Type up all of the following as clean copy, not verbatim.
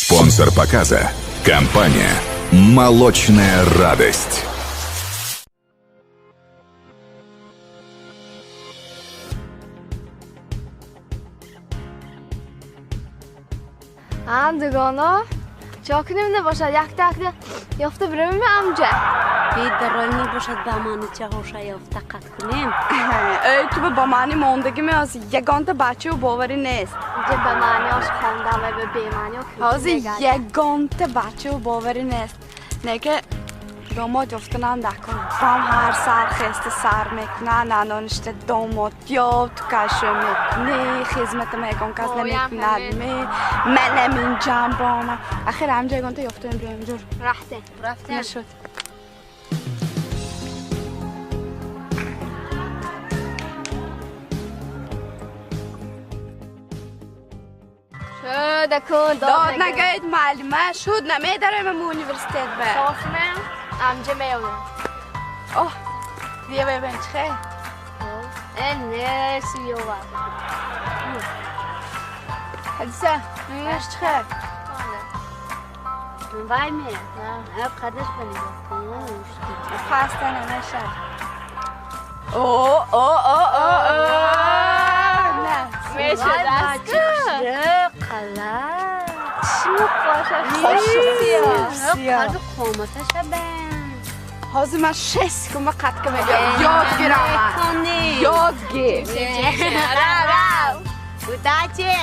Спонсор показа – компания «Молочная радость». Ам дугоно, чо кунем набошад, якта-якта ёфта биравем амҷа? Бедарони бошад, ба маъни чаҳоша ёфта қат кунем. Эй, ту ба маъни мондагӣ меози, ягонта бачаю боварӣ нест. Инҷа ба маъниош хондам ва ба бемаънио ҳозир ягонта бачаю боварӣ нест. Неке домод ёфтанам дакун. Бам ҳар сар хеста сар мекуна, наноништа домод ёфт, кашо мекунӣ, хизматам ягон кас намекунад ме, манам инҷам бона. Ахир амҷа ягонта ёфтаем биёем ҷур. Рафтем. Рафтем. Нашуд. Шуд акун Дод нагӯед, муаллима, шуд намедароем мо университет ба. Шофмем, амҷа меёвем. Оҳ, диявебен чихе? Э, не, сиёва. Ҳадиса, маш чихе? Вай ме? Қадаш ба нигоҳ кун. Хаста намешад. О, о, о, о, о. На. Мешуд аст. Қала. Чӣ қоша? Қошуқ. Қаду қоматаша бен. Ҳозир ман 6 секунда қатка мегирам. Ёд гирам ман. Ёд гир. Рав, рав. Удачи.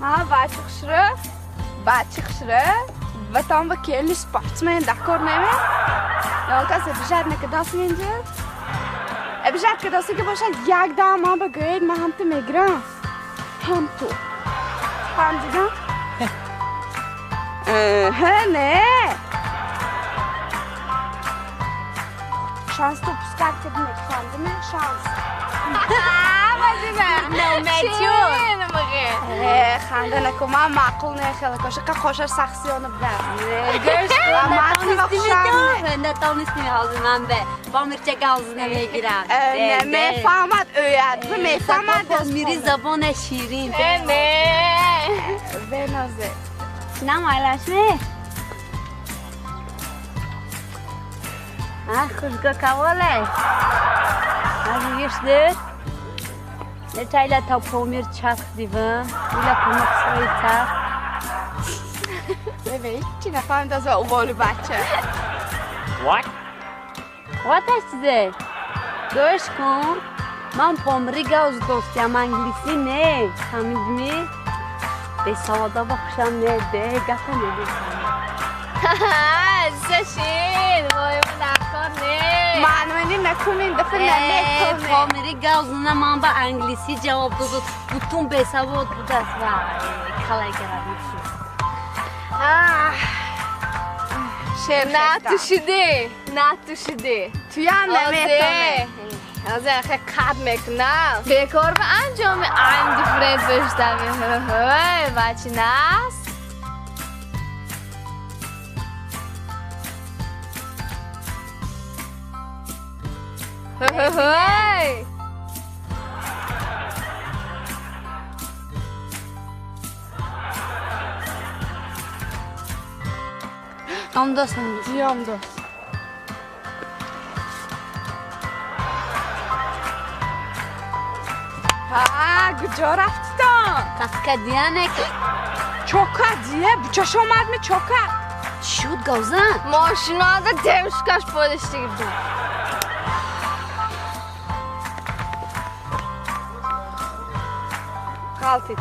Ҳа, бачи хушрӯ. Бачи хушрӯ. Ватан ба келни спортсмен дакор неме? Ё кас обижать накардосим инҷа? Обижать кардоси ки бошад, як дам ман ба гӯед, ман ҳам ту мегирам. Ҳам ту. Фаҳмидам? Ҳа, не. Шанс то пускать кардем, фаҳмидам? Шанс. Э, ханда накун, ман маъқул не хеле коша, қа қошаш сахсиёна будам. Натонистем ҳозир ман бе помирча галз намегирам. Э, мефаҳмад ӯяд, мефаҳмад. Помири забона ширин. Э, не. Бенозе. Намайлаш ме? А, хушго каволе. Азигишдир? Нечайла та помир чарх дивам, ила помир сои чарх. Бебе, ҳичи нафаҳмид аз уволи бача. What? What чизе? Гӯш кун, ман помири гавз достиам англисӣ не, фаҳмидми? Бесавода ба хушам не, де гапа небисам. Зашин, вой дар кор не. Маънуини накун ин дафъа наметонӣ. Помири гавз на ман ба англисӣ ҷавоб доду, бутун бесавод будааст ва калай гарад мешуд. Шер На ту шудӣ, на ту шудӣ. Туям наметонӣ. Ҳозир хе қат мекунам. Бекор ба анҷоми I'm different бештар. Ҳой, бачи нас. Ҳой. Омдосам. Диём дос. Ҳа, куҷо рафтитон? Қаткадияне. Чока дие, бучаш омадми чока? Чӣ шуд гавзан? Мошинада девушкаш подиштиги буд. Ғалтид.